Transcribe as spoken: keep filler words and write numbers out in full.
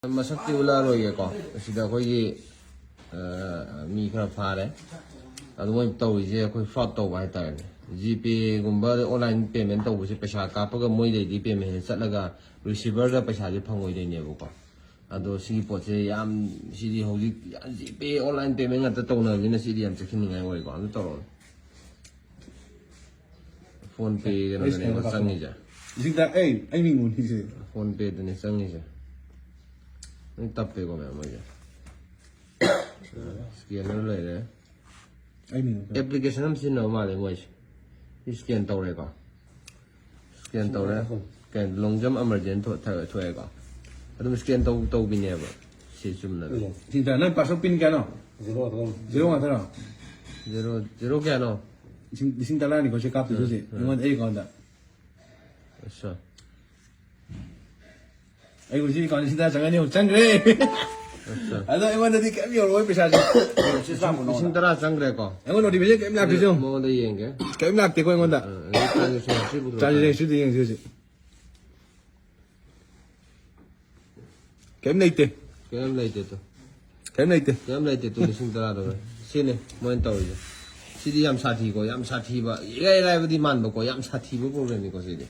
ꯃꯁꯛꯇꯤ ꯎꯠꯂꯛꯑꯔꯣꯏꯒꯦꯀꯣ꯫ ꯑꯁꯤꯗ ꯑꯩꯈꯣꯏꯒꯤ, ꯑ, ꯃꯤ ꯈꯔ ꯐꯥꯔꯦ꯫ ꯑꯗꯨ ꯃꯣꯏ ꯇꯧꯔꯤꯁꯦ ꯑꯩꯈꯣꯏ fraud ꯇꯧꯕ ꯍꯥꯏꯇꯥꯔꯦꯅꯦ꯫ GPayꯒꯨꯝꯕ online payment ꯇꯧꯕꯁꯦ ꯄꯩꯁꯥ ꯀꯥꯞꯄꯒ ꯃꯣꯏꯗꯩꯗꯤ payment ꯆꯠꯂꯒ receiverꯗ ꯄꯩꯁꯥꯁꯦ ꯐꯪꯉꯣꯏꯗꯣꯏꯅꯦꯕꯀꯣ꯫ ꯑꯗꯣ ꯁꯤꯒꯤ ꯄꯣꯠꯁꯦ ꯌꯥꯝ, ꯁꯤꯗꯤ ꯍꯧꯖꯤꯛ ꯌꯥꯝ GPay online payment ꯉꯥꯛꯇ ꯇꯧꯅꯕꯅꯤꯅ ꯁꯤꯗꯤ ꯌꯥꯝ ꯆꯦꯛꯁꯤꯟꯅꯤꯡꯉꯥꯏ ꯑꯣꯏꯀꯣ꯫ ꯑꯗꯨ ꯇꯧꯔꯣ꯫ PhonePe ꯀꯩꯅꯣꯗꯅꯦꯕ ꯆꯪꯉꯤꯁꯦ꯫ ꯂꯤꯁꯤꯡ ꯇꯔꯥ, ꯑꯩ, ꯑꯩ ꯃꯤꯡ ꯎꯅꯤꯁꯦ꯫ PhonePeꯗꯅꯦ ꯆꯪꯉꯤꯁꯦ꯫ ꯅꯪ ꯇꯞꯄꯦꯀꯣ ꯃꯌꯥꯝ ꯃꯣꯏꯁꯦ꯫ Scanner ꯂꯩꯔꯦ꯫ ꯑꯩ ꯃꯤꯡ ꯎꯅꯤ꯫ Application ꯑꯃ ꯁꯤꯖꯤꯟꯅꯕ ꯃꯥꯜꯂꯦ ꯃꯣꯏꯁꯦ꯫ ꯁꯤ scan ꯇꯧꯔꯦꯀꯣ꯫ Scan ꯇꯧꯔꯦ꯫ Scan, long jump emergent ꯊꯣ-, ꯊ-, ꯊꯣꯛꯑꯦꯀꯣ꯫ ꯑꯗꯨꯝ scan ꯇꯧ-, ꯇꯧꯕꯤꯅꯦꯕ꯫ ꯁꯤ ꯆꯨꯝꯅ ꯑꯗꯨꯝ꯫ ꯁꯤ ꯅꯪ password pin ꯀꯌꯥꯅꯣ? Zero ꯑꯗꯨꯝ꯫ Zero ꯉꯥꯛꯇꯔꯣ? Zero, zero ꯀꯌꯥꯅꯣ? ꯂꯤꯁꯤꯡ, ꯂꯤꯁꯤꯡ ꯇꯔꯥꯅꯤꯀꯣ ꯁꯤ ꯀꯥꯞꯇꯣꯏꯁꯦ ꯎꯝ, ꯍꯧꯖꯤꯛ꯫ ꯎꯝ꯫ ꯑꯩꯉꯣꯟꯗ, ꯑꯩ accountꯗ꯫ ꯑꯠꯁꯥ꯫ ꯑꯩ ꯍꯧꯖꯤꯛ account ꯂꯤꯁꯤꯡ ꯇꯔꯥ ꯆꯪꯉꯅꯤ, ꯍꯧꯖꯤꯛ ꯆꯪꯈ꯭ꯔꯦ꯫ ꯑꯠꯁꯥ꯫ ꯑꯗꯣ ꯑꯩꯉꯣꯟꯗꯗꯤ ꯀꯩꯝ ꯌꯧꯔꯛꯑꯣꯏ ꯄꯩꯁꯥꯁꯦ꯫ ꯂꯤꯁꯤꯡ ꯇꯔꯥ ꯆꯪꯈ꯭ꯔꯦꯀꯣ꯫ ꯑꯩꯉꯣꯟꯗ notification ꯀꯩꯝ ꯂꯥꯛꯇꯦ ꯆꯦ꯫ ꯃꯉꯣꯟꯗ ꯌꯦꯡꯒꯦ꯫ ꯀꯩꯝ ꯂꯥꯛꯇꯦꯀꯣ ꯑꯩꯉꯣꯟꯗ꯫ ꯑ, ꯑ, transaction history ꯄꯨꯊꯣꯔꯛꯑꯣ꯫ Transaction historyꯗ ꯌꯦꯡꯁꯤ ꯍꯧꯖꯤꯛ꯫ ꯀꯩꯝ ꯂꯩꯇꯦ꯫ ꯀꯩꯝ ꯂꯩꯇꯦ ꯇꯨ꯫ ꯀꯩꯝ ꯂꯩꯇꯦ꯫ ꯀꯩꯝ ꯂꯩꯇꯦ ꯇꯨ, ꯂꯤꯁꯤꯡ ꯇꯔꯥꯗꯣ ꯚꯥꯏ꯫ ꯁꯤꯅꯤ ꯃꯣꯏꯅ ꯇꯧꯔꯤꯁꯦ꯫ ꯁꯤꯗꯤ ꯌꯥꯝ ꯁꯥꯊꯤꯀꯣ, ꯌꯥꯝ ꯁꯥꯊꯤꯕ꯫ ꯏꯔꯥꯏ ꯂꯥꯏꯕꯗꯤ ꯃꯥꯟꯕꯀꯣ, ꯌꯥꯝ ꯁꯥꯊꯤꯕ problemꯅꯤꯀꯣ ꯁꯤꯗꯤ꯫